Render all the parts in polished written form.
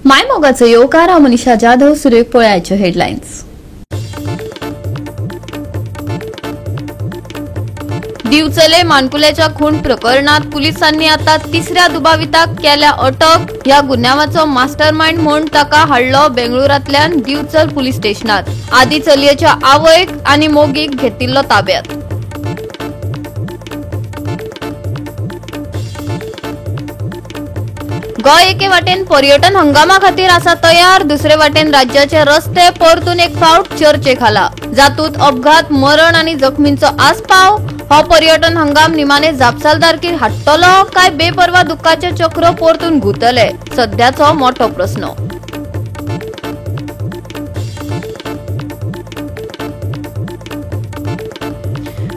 मायमोगाचो येवकार. हांव मनीषा जाधव. सुरेख पळयाच्यो हेडलायन्स. दिवचले मानकुल्याच्या खून प्रकरणात पुलिसांनी आता तिसऱ्या दुबाविताक केल्या अटक. ह्या गुन्यांवाचो मास्टरमाइंड म्हूण ताका हाडलो बेंगळुरांतल्यान दिवचल पुलीस स्टेशनात. आदी चलयेच्या आवयक आनी मोगीक घेतिल्लो ताब्यात. गोंय एके वाटेन पर्यटन हंगामा खातीर आसा तयार, दुसरे वाटेन राज्याचे रस्ते परतून एक फावट चर्चे खाला. जातूत अपघात, मरण आनी जखमींचो आस्पाव. हो पर्यटन हंगाम निमाणे जापसालदारकी हाडटलो काय बेपर्वा दुःखाचे चक्र परतून घुंवतले, सध्याचो मोठो प्रस्न.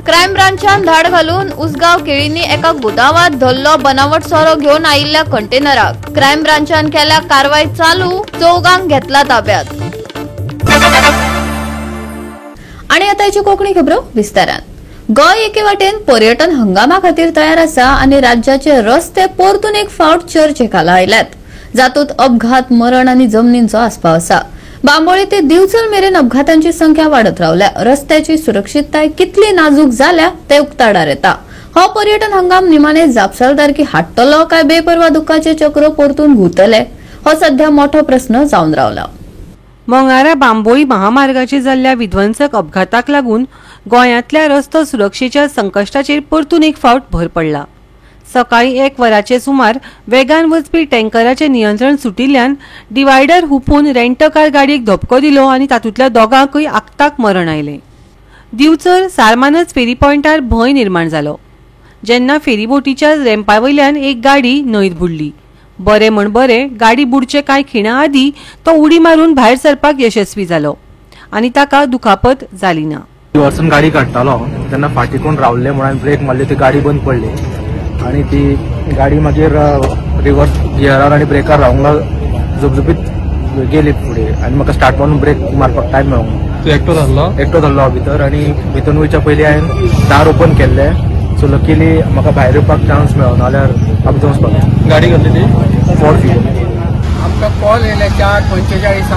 क्रायम ब्रांचान धाड घालून उसगांव केळींनी एका गोदावात धरलो बनावट सोरो घेवन आयिल्ल्या कंटेनराक. क्रायम ब्रांचान केल्या कारवाय चालू, चौगांक घेतला ताब्यात. आणि आता याची कोकणी खबरो विस्तारान. गोंय एके वाटेन पर्यटन हंगामा खातीर तयार आसा आनी राज्याचे रस्ते परतून एक फावट चर्चे खाला आयल्यात. जातूत अपघात, मरण आनी जमनींचो आस्पाव आसा. बांबोळी ते दिवचल मेरेन अपघातांची संख्या वाडत रावल्या. रस्त्याची सुरक्षितताय कितली नाजूक जाल्या ते उक्ताडार येता. हो पर्यटन हंगाम निमाणे जापसालदारकी हाडटलो काय बेपर्वा दुःखाचे चक्र परतून घुंवतले, हो सध्या मोठो प्रस्न जावन रावला. मंगारा बांबोळी महामार्गाचेर जाल्ल्या विध्वंसक अपघाताक लागून गोंयांतल्या रस्तो सुरक्षेच्या संकश्टाचेर परतून एक फावट भर पडला. सकाळी 1 वराचे सुमार वेगान वचपी टँकराचें नियंत्रण सुटिल्ल्यान डिवायडर हुपून रेंटकार गाडयेक धपको दिलो आनी तातूंतल्या दोगांकूय आक्ताक मरण आयलें. दिवचल सारमानस फेरी पॉयंटार भंय निर्माण जालो जेन्ना फेरीबोटीच्या रॅम्पा वयल्यान एक गाडी न्हंयत बुडली. बरें म्हण बरें गाडी बुडचे कांय खिणां आदीं तो उडी मारून भायर सरपाक यशस्वी जालो आनी ताका दुखापत जाली ना. वरसून गाडी काडटालो तेन्ना फाटी कोण रावले म्हणून ब्रेक मारली, ती गाडी बंद पडली आणि ती गाडी मागीर रिवर्स गियरार आनी ब्रेकार रावंक झुपझुपीत गेली फुडें आनी म्हाका स्टार्ट मारून ब्रेक मारपाक टायम मेळोंक. तूं एकटो धरलो? एकटो धरलो हांव भितर आनी भितर वयच्या पयलीं हांवें दार ओपन केल्लें, सो लकीली म्हाका भायर येवपाक चान्स मेळ्ळो, नाल्यार हांव भितर वचपाक. गाडी कसली ती? Ford Figo. आमकां कॉल येयले 4:45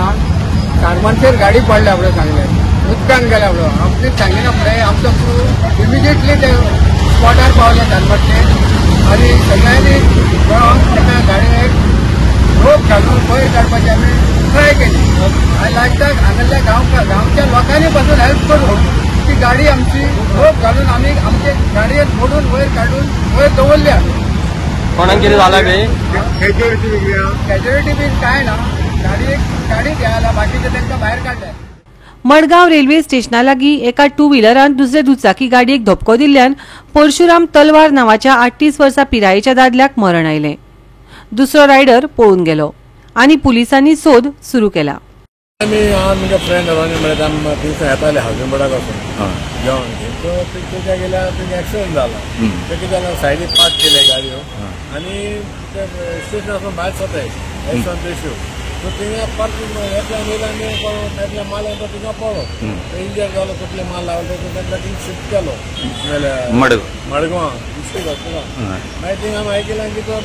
सारमानचेर गाडी पडल्या फुडें सांगलें, उदकान गेल्या फुडें. आमकां सांगिना फुडें आमचो क्रू इमिजिएटली ते स्पॉटार पावले सारमानचेर आनी सगळ्यांनी मेळोन तेका गाडयेक रोप घालून वयर काडपाची आमी ट्राय केली. आनी लास्टाक हांगासरल्या गांवच्या लोकांनी पासून हेल्प करून ती गाडी आमची रोप घालून आमी आमचे गाडयेक मोडून वयर काडून वयर दवरली आमी. कोणाक कितें जालां बी? कॅज्युअलिटी बी कांय ना, गाडी घ्यायला बाकीचे तांकां भायर काडले. मडगांव रेल्वे स्टेशना लागीं एका टू व्हिलरान दुसरे दुचाकी गाडयेक धपको दिल्ल्यान परशुराम तलवार नांवाच्या 38 वर्सां पिरायेच्या दादल्याक मरण आयलें. दुसरो रायडर पळून गेलो आनी पुलिसांनी सोद सुरू केला. आमी म्हजे फ्रेंड म्हळ्यार थंयसर येताले हावसिंग बोर्डाक वचून जेवण सो थंयच्या गेल्यार थंय एक्सिडंट जाला. ते कितें जालें, सायडीक पार्क केले गाडयो आनी ते स्टेशनासून भायर सरताय एक्सिडंट रेश्यो. सो थिंगा पार्किंग एकल्यान येयलो आनी एकल्या माल तो थिंगा पडलो, इंजर जालो, कुठले माल लावलो तो ताका थिंग शिफ्ट केलो मडगांव डिस्ट्रिक्ट हॉस्पिटल. मागीर थिंग आमी आयकलें की तो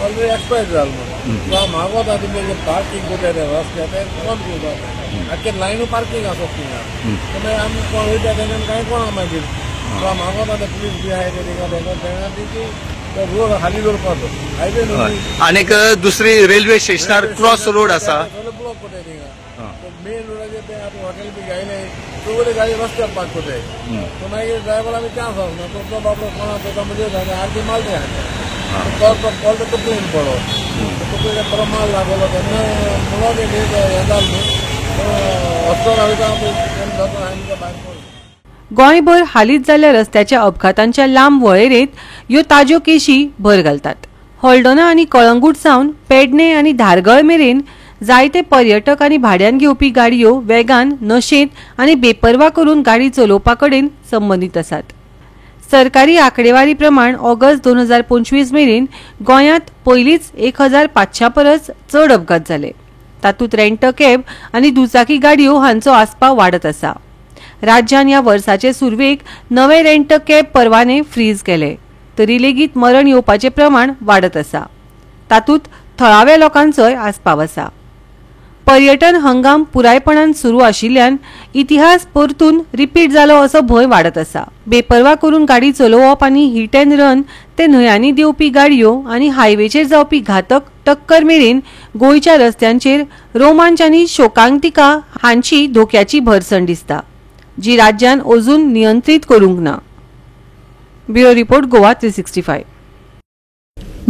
ऑलरेडी एक्सपायर जालो म्हणून. सो हांव मागोता तुमचे पार्किंग करता ते रस्त्यार ते बंद करता, आख्खे लायनू पार्किंग आसा थिंगा. मागीर आमी कोण वयता तेन्ना कांय कोणा मागीर. सो हांव मागोता ते पुलीस बी आहाय ते थिंगा तेंकां ती रोड खाली दवरपाचो हायवे न्हू. आनीक दुसरी रेल्वे स्टेशनार क्रॉस रोड आसा, ब्लॉक करताय थिंगा मेन रोडाचेर. ते आतां हॉटेल बी घायले सगळे गाडी रस्त्यार पार्क करताय. सो मागीर ड्रायव्हर आमी चान्स आसना, तो बाबडो कोणा तो म्हणजे आर्दी माल तो कॉल तकलेन पडलो, तकलेन बरो माल लागलो तेन्ना म्हणून हें जालें न्हू हॉस्पिटल वयता भायर पडलो. गोंयभर हालींच जाल्ल्या रस्त्याच्या अपघातांच्या लांब वळेरेंत ह्यो ताज्यो केशी भर घालतात. हॉल्डोना आनी कळंगूट सावन पेडणे आनी धारगळ मेरेन जायते पर्यटक आनी भाड्यान घेवपी गाडयो वेगान, नशेंत आनी बेपर्वा करून गाडी चलोवपा कडेन संबंदीत आसात. सरकारी आंकडेवारी प्रमाण ऑगस्ट 2025 मेरेन गोंयांत पयलींच 1500 परस चड अपघात जाले. तातूंत रेंट कॅब आनी दुचाकी गाडयो हांचो आस्पाव वाडत आसा. राज्यान ह्या वर्साचे सुरवेक नवे रेंट कॅब परवाने फ्रीज केले तरी लेगीत मरण येवपाचें प्रमाण वाडत आसा. तातूंत थळाव्या लोकांचोय आस्पाव आसा. पर्यटन हंगाम पुरायपणान सुरू आशिल्ल्यान इतिहास परतून रिपीट जालो असो भंय वाडत आसा. बेपर्वा करून गाडी चलोवप आनी हिट अँड रन ते न्हंयांनी देंवपी गाडयो आनी हायवेचेर जावपी घातक टक्कर मेरेन गोंयच्या रस्त्यांचेर रोमांच आनी शोकांतिका हांची धोक्याची भरसण दिसता, जी राज्यान अजून नियंत्रीत करूंक ना. Bureau report, Goa 365.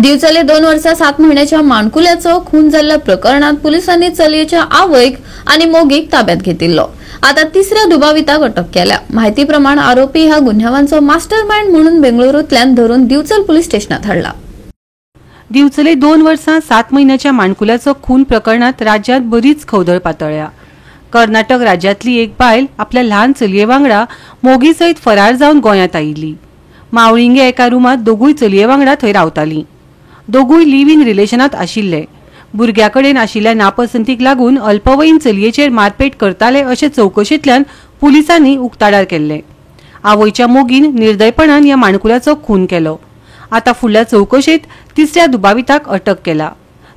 Divchale 2 वर्सां 7 म्हयन्याच्या माणकुल्याचो खून जाल्ल्या प्रकरणात पुलिसांनी चलयेच्या आवयक आनी मोगीक ताब्यात घेतिल्लो. आता तिसऱ्या दुबाविताक अटक केल्या. माहिती प्रमाण आरोपी ह्या गुन्यांवांचो मास्टर मायंड म्हणून बेंगळुरूंतल्यान धरून दिवचल पुलीस स्टेशनात हाडला. दिवचले 2 वर्सां 7 म्हयन्याच्या माणकुल्याचो खून प्रकरणात राज्यात बरीच खवदळ पातळ्ळ्या. कर्नाटक राज्यांतली एक बायल आपल्या ल्हान चलये वांगडा मोगी सयत फरार जावन गोंयांत आयिल्ली. मावळिंगे एका रुमात दोगूय चलये वांगडा थंय रावताली. दोगूय लिव्ह इन रिलेशनात आशिल्ले. भुरग्या कडेन आशिल्ल्या नापसंतीक लागून अल्पवयीन चलयेचेर मारपेट करताले अशें चवकशेंतल्यान पुलिसांनी उक्ताडार केल्ले. आवयच्या मोगीन निर्दयपणान ह्या माणकुल्याचो खून केलो. आतां फुडल्या चवकशेंत तिसऱ्या दुबाविताक अटक केला.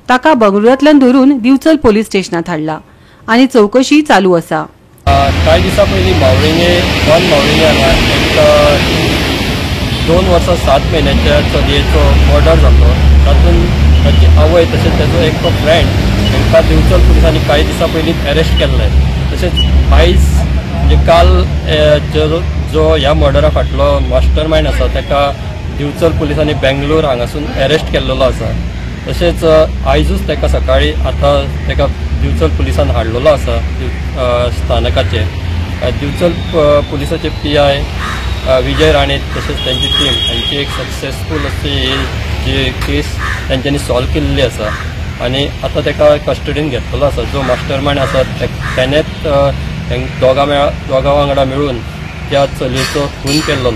ताका बंगळुरूंतल्यान धरून दिवचल पोलीस स्टेशनात हाडला आनी चवकशी चालू आसा. कांय दिसां पयलीं मावळिंगे दोन मावळिंगे हांगा एक 2 वर्सां 7 म्हयन्याच्या चलयेचो मर्डर जाल्लो. तातूंत ताची आवय तशेंच ताचो एक फ्रेंड तांकां दिवचल पुलिसांनी कांय दिसां पयलीं अरेस्ट केल्ले. तशेंच आयज म्हणजे काल जो ह्या मर्डरा फाटलो मास्टर मायंड आसा ताका दिवचल पुलिसांनी बेंगलोर हांगासून अरेस्ट केल्लो आसा. तशेंच आयजूच ताका सकाळी आतां ताका दिवचल पुलिसान हाडलेलो आसा स्थानकाचेर. दिवचल पुलिसाचे PI Vijay Rane तशेंच तांची टीम हांची एक सक्सेसफूल अशी जी केस तांच्यांनी सॉल्व केल्ली आसा आनी आतां ताका कस्टडीन घेतलेलो आसा. जो मास्टर मायंड आसा तेणेच दोगां वांगडा मेळून त्या चलयेचो खून केल्लो.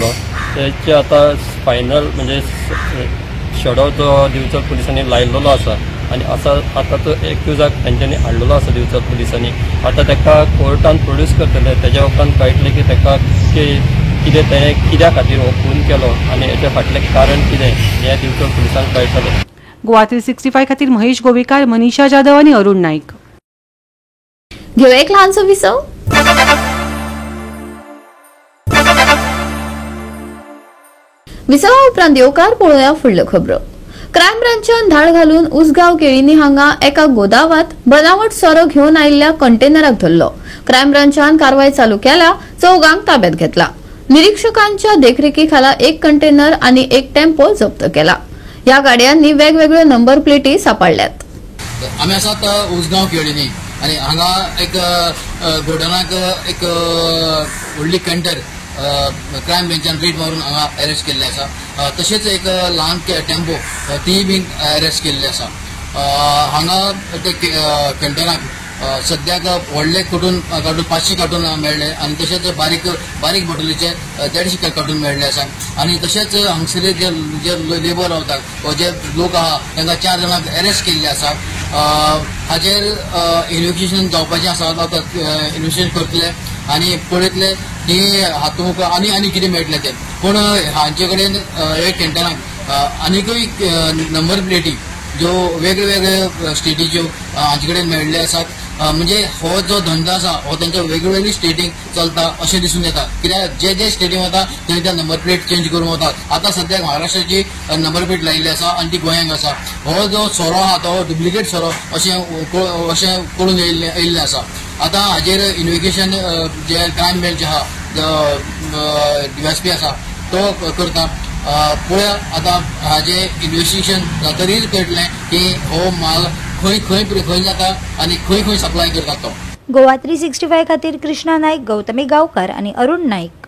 तेचे आतां फायनल म्हणजे शेडो जो दिवचल पुलिसांनी लायिल्लो आसा आनी आतां तो एक्युजाक तांच्यांनी हाडलेलो आसा दिवचल पुलिसांनी. आतां ताका कोर्टान प्रोड्यूस करतले. तेज्या उपरांत कळटलें की ताका कितें तेणें कित्या खातीर हो खून केलो आनी हेच्या फाटलें कारण कितें हें दिवचल पुलिसांक कळटलें. गोवा 365 खातीर महेश गोवेकार, मनीषा जाधव आनी अरुण नाईक. घेवया एक ल्हानसो विसव. विसवा उपरांत येवकार पळोवया फुडल्यो खबरो. क्रायम ब्रांचान धाड घालून उसगांव केळीनी हांगा एका गोदावात बनावट सोरो घेवन आयिल्ल्या कंटेनराक धरलो. क्रायम ब्रांचान कारवाय चालू केल्या. चौगांक ताब्यात घेतला. निरीक्षकांच्या देखरेखी खाला एक कंटेनर आणि एक टेम्पो जप्त केला. ह्या गाडयांनी वेगवेगळ्यो नंबर प्लेटी सापडल्यात. आमी आसात उसगांव केळीनी आनी हांगा एक गोडानाक एक व्हडली कंटर क्रायम ब्रांचान रेड मारून हांगा अरेस्ट केल्ले आसा. तशेंच एक ल्हान टेम्पो तीय बीन अरेस्ट केल्ले आसा. हांगा ते कंटेनराक सद्याक व्हडले कार्टून 500 कार्टून मेळ्ळे आनी तशेंच बारीक बारीक बॉटलीचे 150 कार्टून मेळ्ळे आसा. आनी तशेंच हांगसरले जे जे लेबर रावतात वा जे लोक आहा तांकां 4 जाणांक अरेस्ट केल्ले आसा. हाचेर इन्वेस्टिगेशन जावपाचें आसा. आतां इन्वेस्टिगेशन करतले आनी पळयतले की हातूंत आनी आनी कितें मेळटलें तें. पूण हांचे कडेन एक टेंटराक आनीकूय नंबर प्लेटी ज्यो वेगळे वेगळे स्टेटीच्यो हांचे कडेन मेळिल्ले आसात. म्हणजे हो जो धंदो आसा हो तांच्या वेगवेगळी स्टेटीक चलता अशें दिसून येता. कित्याक जे जे स्टेटीन वता थंय त्या नंबर प्लेट चेंज करून वतात. आतां सद्याक महाराष्ट्राची नंबर प्लेट लायिल्ली आसा आनी ती गोंयांक आसा. हो जो सोरो आहा तो डुप्लिकेट सोरो अशें अशें कळून येयल्लें आसा. आतां हाजेर इन्वेस्टिगेशन जे क्रायम ब्रांच आहा DSP आसा तो करता. पळया आतां हाजें इन्वेस्टिगेशन जातरीच कळटलें की हो माल खंय खंय खंय जाता आनी खंय खंय सप्लाय करता तो. गोवा 365 खातीर कृष्णा नाईक, गौतमी गावकर आनी अरुण नाईक.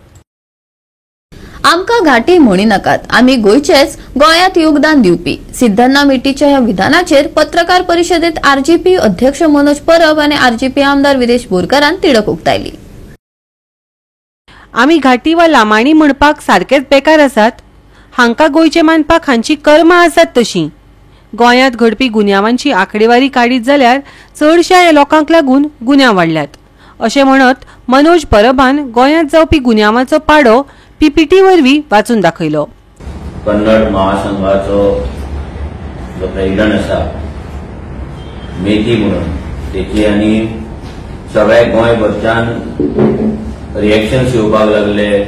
आमकां घाटी म्हणी नाकात, आमी गोंयचेच, गोंयांत योगदान दिवपी. सिद्धन्ना मिटीच्या ह्या विधानाचेर पत्रकार परिशदेत आरजीपी अध्यक्ष मनोज परब आनी आरजीपी आमदार विरेश बोरकारान तिडक उक्तायली. आमी घाटी वा लामाणी म्हणपाक सारकेच बेकार आसात. हांकां गोंयचे मानपाक हांची कर्मां आसात तशीं. गोंयांत घडपी गुन्यांवांची आंकडेवारी काडीत जाल्यार चडश्या ह्या लोकांक लागून गुन्यांव वाडल्यात अशें म्हणत मनोज परबान गोंयांत जावपी गुन्यांवांचो पाडो PPT वरवीं वाचून दाखयलो. कन्नड महासंघाचो जो प्रेसिडेंट आसा मेथी म्हणून तेची आनी सगळ्या गोंयभरच्यान रिएक्शन्स येवपाक लागले,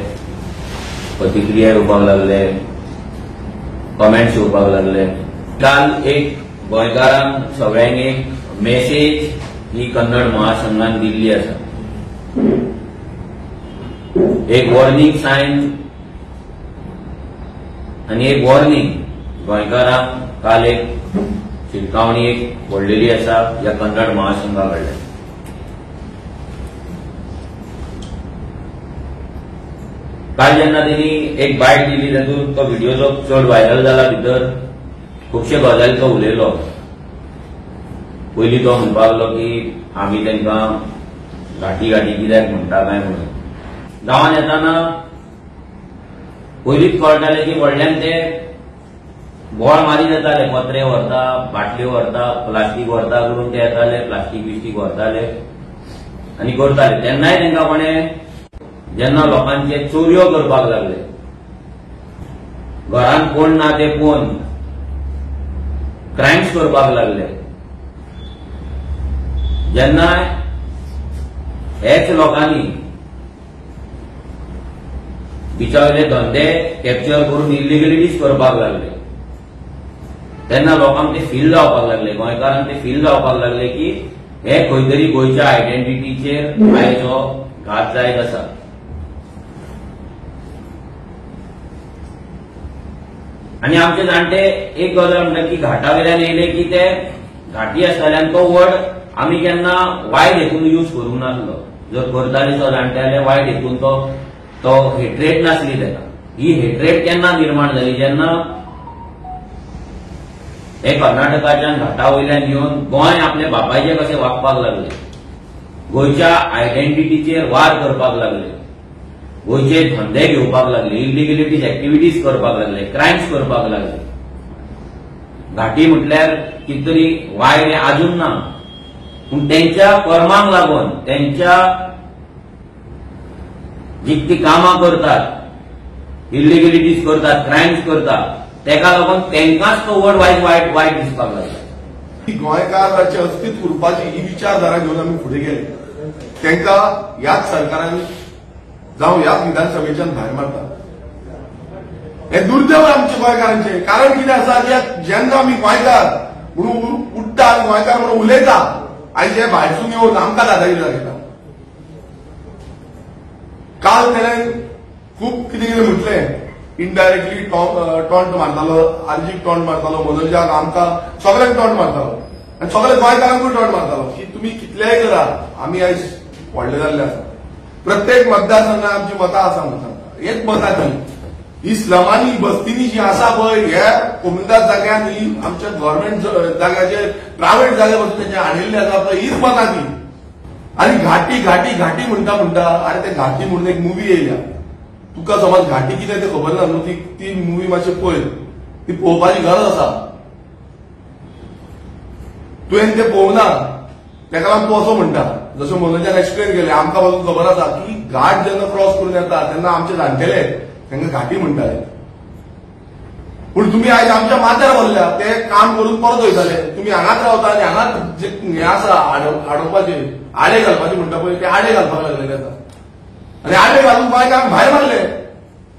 प्रतिक्रिया येवपाक लागले, कमेंट्स येवपाक लागले. काल एक गोंयकारांक सगळ्यांक एक मेसेज ही कन्नड महासंघान दिल्ली आसा, एक वॉर्निंग सायन आनी एक वॉर्निंग गोंयकारांक काल एक शिटकावणी एक पडलेली आसा ह्या कन्नड महासंघा कडल्यान. काल जेन्ना तेणी एक बायट दिली तातूंत तो व्हिडिओ जो चड व्हायरल जाला भितर खुबशे गजाली तो उलयलो. पयलीं तो म्हणपाक लागलो की आमी तांकां घाटी घाटी कित्याक म्हणटा काय म्हणून. गांवांत येताना पयलींच कळटालें की व्हडल्यान ते बोळ मारीत येताले, पत्रे व्हरता, बाटल्यो व्हरता, प्लास्टीक व्हरता करून ते येताले, प्लास्टीक बिस्टीक व्हरताले आनी करताले. तेन्नाय तांकां कोणें जेन्ना लोकांचे चोरयो करपाक लागले, घरांत कोण ना ते पळोवन क्रायम्स करपाक लागले, जेन्ना हेच लोकांनी बिचावयले धंदे कॅप्चर करून इलिगलिटीज करपाक लागले, तेन्ना लोकांक ते फील जावपाक लागले, गोंयकारांक ते फील जावपाक लागले की हे खंय तरी गोंयच्या आयडेंटिटीचेर आयज हो घात जायत आसा. आनी आमचे जाणटे एक गजाल म्हणटा की घाटा वयल्यान येयले की ते घाटी आसताले आनी तो वर्ड आमी केन्ना वायट हेतून यूज करूंक नासलो. जर करताले तो जाणट्याले वायट हेतून तो हेट्रेट नासली ताका. ही हेट्रेट केन्ना निर्माण जाली, जेन्ना हे कर्नाटकाच्यान घाटा वयल्यान येवन गोंय आपल्या बापायचे कशें वागपाक लागले, गोंयच्या आयडेंटिटीचेर वार करपाक लागले, गोंयचे धंदे घेवपाक लागले, इलिगलिटीज एक्टिविटीज करपाक लागले, क्रायम्स करपाक लागले. घाटी म्हटल्यार कितें तरी वायट हें आजून ना, पूण तेंच्या कर्मांक लागून, तेंच्या जी ती कामां करतात, इलिगलिटीज करतात, क्रायम्स करतात, तेका लागून तेंकांच तो वर्ड वायट वायट वायट दिसपाक लागला. गोंयकाराचें अस्तित्व उरपाची ही विचारधारा घेवन आमी फुडें गेले, तांकां ह्याच सरकारान जावं ह्याच विधानसभेच्यान भायर मारता. हें दुर्दैव आमचें गोंयकारांचें. कारण कितें आसा की जेन्ना आमी गोंयकार म्हणून उठ्ठा आनी गोंयकार म्हणून उलयता, आयज हे भायरसून येवन आमकां दादागिरी दाखयता. काल तेणें खूब कितें कितें म्हटलें, इनडायरेक्टली टॉन्ट मारतालो, आरजीक टॉन्ट मारतालो, मनोजाक, आमकां सगळ्यांक टॉन्ट मारतालो आनी सगळ्या गोंयकारांकूय टॉन्ट मारतालो की तुमी कितलेय करा, आमी आयज व्हडले जाल्ले आसा. प्रत्येक मतदारसंघात आमची मतां आसा म्हणून सांगता, हेच मतां ती ही स्लमांनी बस्तींनी जी आसा पळय, ह्या कोमुनिदाद जाग्यान ही आमच्या गव्हर्मेंट जाग्याचेर प्रायव्हेट जाग्या पासून तेंचे हाडिल्ले आसा पळय, हीच मतां ती. आनी घाटी घाटी घाटी म्हणटा म्हणटा, आरे ते घाटी म्हणून एक मुवी येयल्या, तुका समज घाटी कितें तें खबर ना न्हू, ती मुवी मातशी पळय, ती पळोवपाची गरज आसा. तुवें तें पळोवंक ना, तेका लागून तूं असो म्हणटा. जशें मनोजान एक्सप्लेन केलें, आमकां पासून खबर आसा की घाट जेन्ना क्रॉस करून येता तेन्ना आमचे जाणटेले तांकां घाटी म्हणटाले, पूण तुमी आयज आमच्या माथ्यार बसल्या, ते काम करून परत वयताले. तुमी हांगाच रावता आनी हांगाच जे हें आसा आडोवपाचें, आडे घालपाचें म्हणटा पळय, ते आडे घालपाक लागलेले आसा. आनी आडे घालून गोंयकारांक भायर मारले.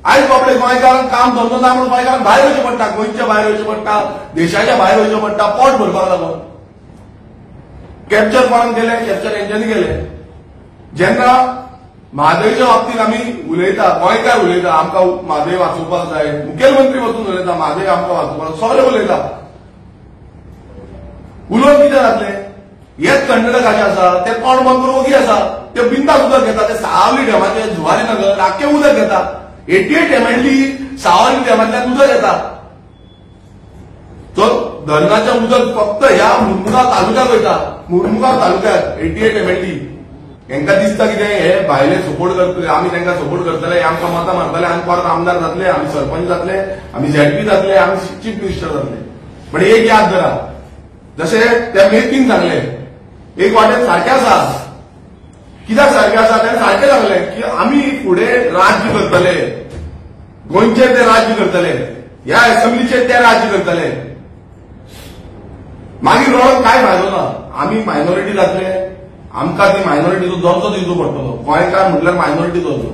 आयज बाबडे गोंयकारांक काम धंदो ना म्हणून गोंयकारांक भायर वयचें पडटा, गोंयच्या भायर वयचें पडटा, देशाच्या भायर वयचें पडटा, पोट भरपाक लागून. कॅप्चर कोणाक केलें, कॅप्चर हेंच्यांनी केलें. जेन्ना म्हादयच्या बाबतींत आमी उलयता, गोंयकार उलयता, आमकां म्हादय वाचोवपाक जाय, मुखेलमंत्री वचून उलयता म्हादय आमकां वाचोवपाक, सगळे उलयता. उलोवन कितें जातलें? हेच कर्नाटकाचे आसा ते तोंड बंद करून ओगी आसा, ते बिंदास उदक घेता, ते सावली डॅमाचे जुवारी नगर आख्खें उदक घेता, 88 MLD सावली डॅमांतल्यान उदक येता. तो धरणाचें उदक फक्त ह्या मुरमुगांव तालुक्याक वयता, मुरमुगांव तालुक्यात 88 MLD. हेंकां दिसता कितें हे भायले सपोर्ट करतले, आमी तांकां सपोर्ट करतले, आमकां मतां मारतले, आमी परत आमदार जातले, आमी सरपंच जातले, आमी झेडपी जातले, आमी चीफ मिनिस्टर जातले. पण एक याद धरा, जशें त्या मेथीन सांगलें, एक वाटेन सारकें आसा. कित्याक सारकें आसा? तेणें सारकें सांगलें की आमी फुडें राज्य करतले, गोंयचेर ते राज्य करतले, ह्या असेंब्लीचेर ते राज्य करतले. मागीर रडोन कांय फायदो ना. आमी मायनॉरिटी जातले, आमकां ती मायनॉरिटीचो दर्जो दिवचो पडटलो. गोंयकार म्हटल्यार मायनॉरिटी दर्जो.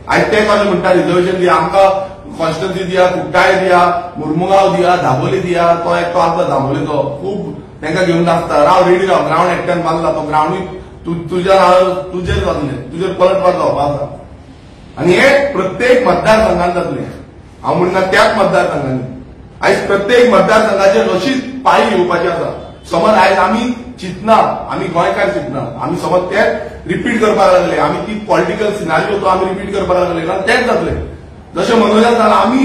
आयज ते कशें म्हणटा रिजर्वेशन दिया, आमकां कॉन्स्टिट्युन्सी दिया, कुट्टाळे दिया, मुर्मुगांव दिया, दाबोली दिया. तो एकटो आसता दाबोलीचो, खूब तांकां घेवन नाचता. राव रेडी राव, ग्रावंड एकट्यान बांदला, तो ग्रावंडूय तुज्या तुजेर जातले, तुजेर पलटवार जावपा आसा. आनी हे प्रत्येक मतदारसंघान जातले, हांव म्हणना त्याच मतदारसंघांनी, आयज प्रत्येक मतदारसंघाचेर अशीच पाळी येवपाची आसा. समज आयज आमी चिंतना, आमी गोंयकार चिंतना, आमी समज ते रिपीट करपाक लागले, आमी ती पॉलिटिकल सिनारियो तो आमी रिपीट करपाक लागले, कारण तेंच जातले. जशें मनोजान सांगलां, आमी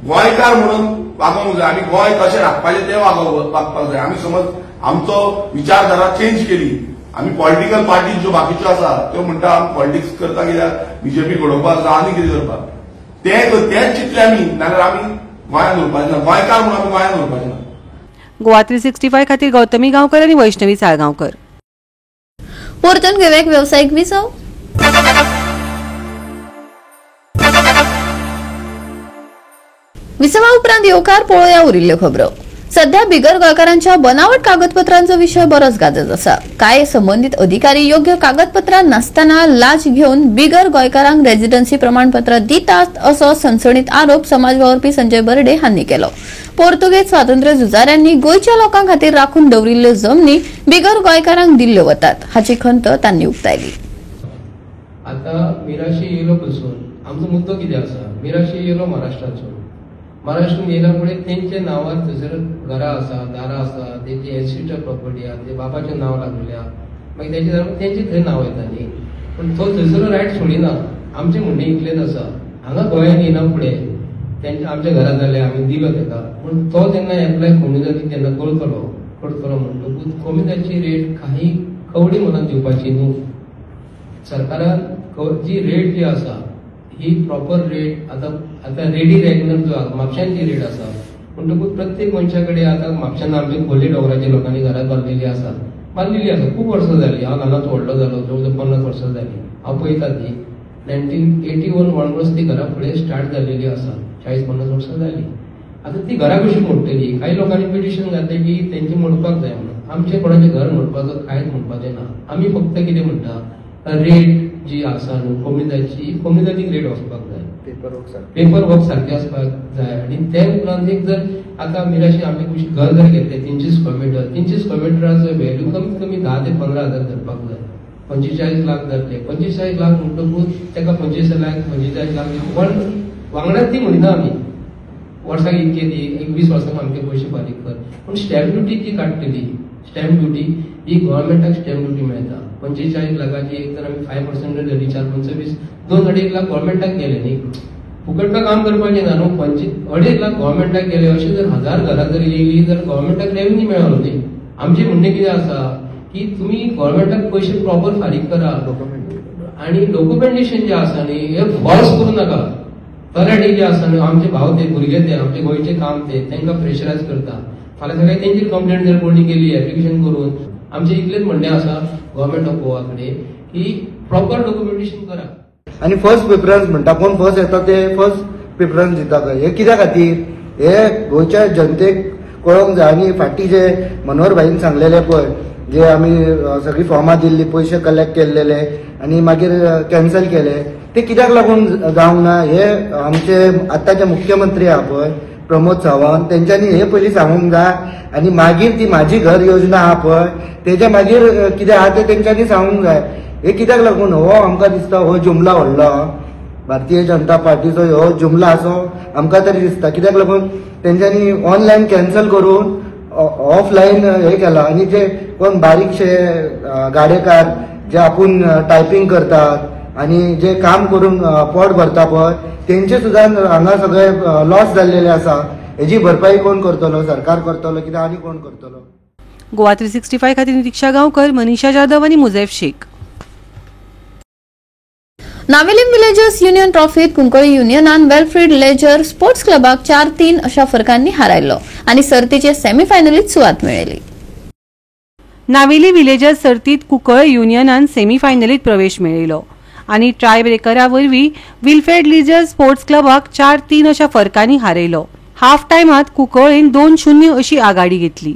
गोंयकार म्हणून वागोवंक जाय, आमी गोंय कशें राखपाचें तें वागपाक जाय. आमी समज आमचो विचारधारा चेंज केली, आमी पॉलिटिकल पार्टी ज्यो बाकीच्यो आसा त्यो म्हणटा आमी पॉलिटिक्स करता कित्याक बीजेपी घडोवपाक जाय आनी कितें करपाक, तेंच चिंतलें आमी, नाजाल्यार आमी गोंयांत उरपाचें ना, गोंयकार म्हणून आमी गोंयांत उरपाचें ना. गोवा 365 खातीर गौतमी गांवकर आनी वैष्णवी साळगांवकर. परतून घेवया एक वेवसायीक विसव. विसवा उपरांत येवकार पळोवया उरिल्ल्यो खबरो. सध्या बिगर गोंयकारांच्या बनावट कागदपत्रांचो विशय बरोच गाजत आसा. कांय संबंदीत अधिकारी योग्य कागदपत्रां नासतना लाच घेवन बिगर गोंयकारांक रेजिडन्सी प्रमाणपत्र दितात असो सणसणीत आरोप समाज वावुरपी संजय बर्डे हांणी केलो. पोर्तुगेज स्वातंत्र्य झुजाऱ्यांनी गोंयच्या लोकां खातीर राखून दवरिल्ल्यो जमनी बिगर गोंयकारांक दिल्ल्यो वतात हाची खंत तांणी उक्तायली. आतां मिराशी येयलो पसून आमचो मुद्दो कितें आसा, मिराशी येयलो महाराष्ट्राचो, महाराष्ट्रान येयल्या फुडें तेंच्या नांवार थंयसर घरां आसा, दारां आसा, तेंची एन्सिस्टर प्रॉपर्टी आसा, ते बाबाचें नांव लागलेलें आसा, मागीर तेंचे तेंचे थंय नांव येता न्ही, पूण तो थंयसर रायट सोडिना. आमचें म्हणणें इतलेंच आसा, हांगा गोंयांत येयना फुडें तेंच्या आमच्या घरां जालें आमी दिलो तेका, पूण तो जेन्ना एप्लाय कोमिजाची जेन्ना करतलो म्हणटकूच कोमिजाची रेट काही कवडी म्हणून दिवपाची न्हू. सरकारान जी रेट जी आसा ही प्रॉपर रेट, आतां आतां रेडी रेगुलर जो आसा म्हापश्यान जी रेट आसा म्हणटकूच प्रत्येक मनशा कडेन आतां म्हापश्यान आमच्या खोर्ले डोंगराच्या लोकांनी घरां बांदलेली आसा, खूब वर्सां जाली. हांव ल्हानाचो व्हडलो जालो, जवळ जवळ 50 वर्सां जाली हांव पळयता ती 1981 ऑनवर्ड्स ती घरां फुडें स्टार्ट जाल्लेली आसा, 40-50 वर्सां जाली. आतां ती घरां कशी मोडटली? कांय लोकांनी पिटिशन घातलें की तेंची मोडपाक जाय म्हणून. आमचें कोणाचें घर मोडपाचो कांयच म्हणपाचें ना. आमी फक्त कितें म्हणटा, रेट जी आसा न्हू कोमिजाची, कोमिजाची रेट वचपाक जाय, पेपर वर्क सारकें आसपाक जाय. आनी ते उपरांत एक जर आतां मिराशी आमी कुशीक घर जर घेतलें 300 स्क्वेअर मिटर, 300 स्क्वेअर मिटराचो व्हॅल्यू कमीत कमी 10 ते 15 हजार धरपाक जाय. 45 लाख जातले, 45 लाख म्हणटकूच ताका 25 लाख 45 लाख पण वांगडा ती म्हणिना आमी वर्साक इतके दी, एक 20 वर्सांक आमचे पयशे फारीक कर. पूण स्टॅम्प ड्युटी जी काडटली, स्टॅम्प ड्युटी ही गव्हर्मेंटाक स्टॅम्प ड्युटी मेळटा. 45 लाखाची एक तर आमी 5% धरली, 4 पंच 20, 2-2.5 लाख गव्हर्मेंटाक गेले न्ही. फुकट काम करपाचें ना न्हू. 2.5 लाख गव्हर्मेंटाक गेले, अशें जर 1000 घरां जर येयली तर गव्हर्मेंटाक रेव्हन्यू मेळ्ळो न्ही. आमचें म्हणणें कितें आसा की तुमी गव्हर्मेंटाक पयशे प्रॉपर फारीक करा आनी डॉक्युमेंटेशन जें आसा न्ही हें फॉल्स करूं नाका. तलाठी जे आसा न्हू आमचे भाव ते भुरगे ते आमचे गोंयचे काम ते तांकां प्रेशरायज करता. फाल्यां सकाळी तेंचेर कंप्लेंट जर कोणी केली एप्लिकेशन करून, आमचें इतलेंच म्हणणें आसा गव्हर्मेंट ऑफ गोवा कडेन की प्रॉपर डॉक्युमेंटेशन करा. आनी फर्स्ट प्रिफरन्स म्हणटा, कोण फर्स्ट येता ते फर्स्ट प्रिफरन्स दिता खंय. हे कित्या खातीर हे गोंयच्या जनतेक कळोंक जाय. आनी फाटीं जे मनोहर भाईन सांगलेले पळय, जे आमी सगळीं फॉर्मां दिल्ली, पयशे कलेक्ट केल्लेले आनी मागीर कॅन्सल केले, ते कित्याक लागून जावंक ना हे आमचे आतांचे मुख्यमंत्री आहा पळय प्रमोद सावंत, तेंच्यांनी हे पयलीं सांगूंक जाय. आनी मागीर ती माझी घर योजना आहा पळय तेच्या मागीर कितें आहा तें तेंच्यांनी सांगूंक जाय. हे कित्याक लागून हो आमकां दिसता हो जुमला व्हडलो, भारतीय जनता पार्टीचो हो जुमला असो आमकां तरी दिसता. कित्याक लागून तेंच्यांनी ऑनलायन कॅन्सल करून ऑफलायन हे केला. आनी जे कोण बारीकशे गाडेकार जे आपूण टायपींग करतात आनी जे काम करून पोट भरता पळय तेंचे सुद्दां हांगा सगळे लॉस जाल्लेले आसा. हेजी भरपाई कोण करतलो? सरकार करतलो कित्याक आनी कोण करतलो? गोवा 365 खातीर दीक्षा गांवकर, मनीषा जाधव आनी मुजैफ शेख. नावेलीम विलेजर्स युनियन ट्रॉफीत कुंकळी युनियनान वेलफ्रीड लेजर स्पोर्ट्स क्लबाक 4-3 अशा फरकांनी हारायलो आनी सर्तीचे सेमीफायनलीत सुवात मेळयली. नावेली विलेजर्स सर्तीत कुंकळी युनियनान सेमीफायनलीत प्रवेश मेळयलो आनी ट्राय ब्रेकरा वरवीं विल्फ्रेड लेजर स्पोर्ट्स क्लबाक 4-3 अशा फरकांनी हारयलो. हाफ टायमात कुंकळीन 2-0 अशी आघाडी घेतली.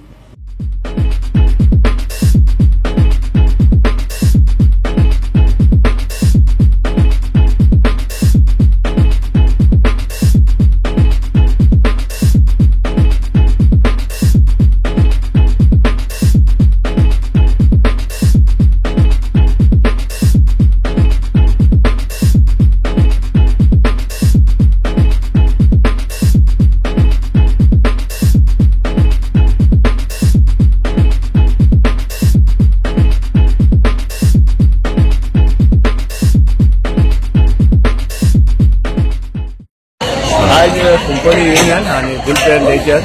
विल्फ्रेड लेजर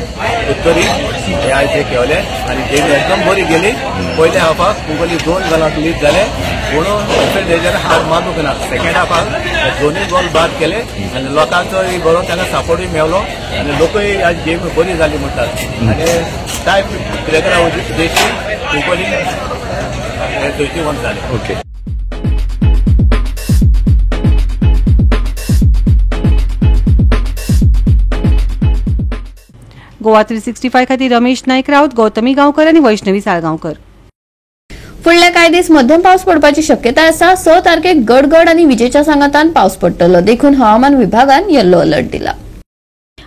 उत्तरी हे आयज हे खेळले आनी गेमी एकदम बरी गेली. पयल्या हाफाक कुंकळ्ळी 2 गोलांक लीड जाले, पूण विल्फ्रेड लेजर हार मानूंक ना. सेकंड हाफाक दोनूय गोल बाद केले आनी लोकांचोय बरो तांकां सपोर्टूय मेवलो आनी लोकूय आज गेम बरी जाली म्हणटात. आनी टाय ब्रेकरा उद्देशी कुंकळ्ळी 21 जाले. ओके. गोवा 365 खातीर रमेश नायक राऊत, गौतमी गांवकर आनी वैष्णवी साळगांवकर. फुडले कांय दीस मध्यम पावस पडपाची शक्यताय आसा. 6 तारखेक गडगड आनी विजेच्या सांगातान पावस पडटलो, देखून हवामान विभागान येल्लो अलर्ट दिला.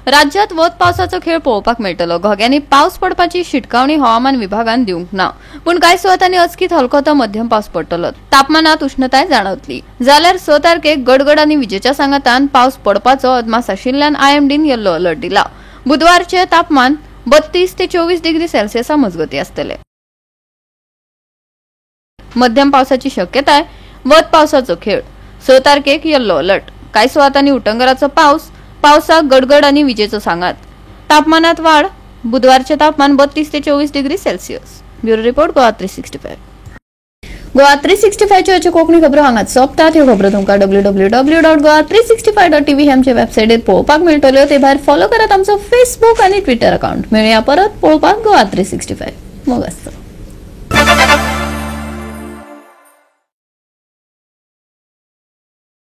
राज्यात वत पावसाचो खेळ पळोवपाक मेळटलो. घोग्यांनी पावस पडपाची शिटकावणी हवामान विभागान दिवंक ना, पूण कांय सुवातांनी अचकीत हलको तो मध्यम पावस पडटलो. तापमानात उष्णताय जाणवतली. जाल्यार 6 तारखेक गडगड आनी विजेच्या सांगातान पावस पडपाचो अदमास आशिल्ल्यान आयएमडीन येल्लो अलर्ट दिला. बुधवारचे तापमान 32 ते 24 डिग्री सेल्सियसा मजगती आसतले. मध्यम पावसाची शक्यताय. वत पावसाचो खेळ. 6 तारखेक येल्लो अलर्ट. कांय सुवातांनी उटंगराचो पावस, पावसाक गडगड आनी विजेचो सांगात. तापमानात वाड. बुधवारचे तापमान 32 ते 24 degree Celsius. Bureau report, Goa 365. Goa 365 च्यो कोंकणी खबरो हांगाच सोंपतात. ह्यो खबरो तुमकां www.goa365.tv हे आमचे वेबसायटीर पळोवपाक मेळटल्यो. ते भायर फॉलो करात आमचो फेसबूक आनी ट्विटर अकाउंट. मेळया परत पळोवपाक गोवा 365. मोग आसता.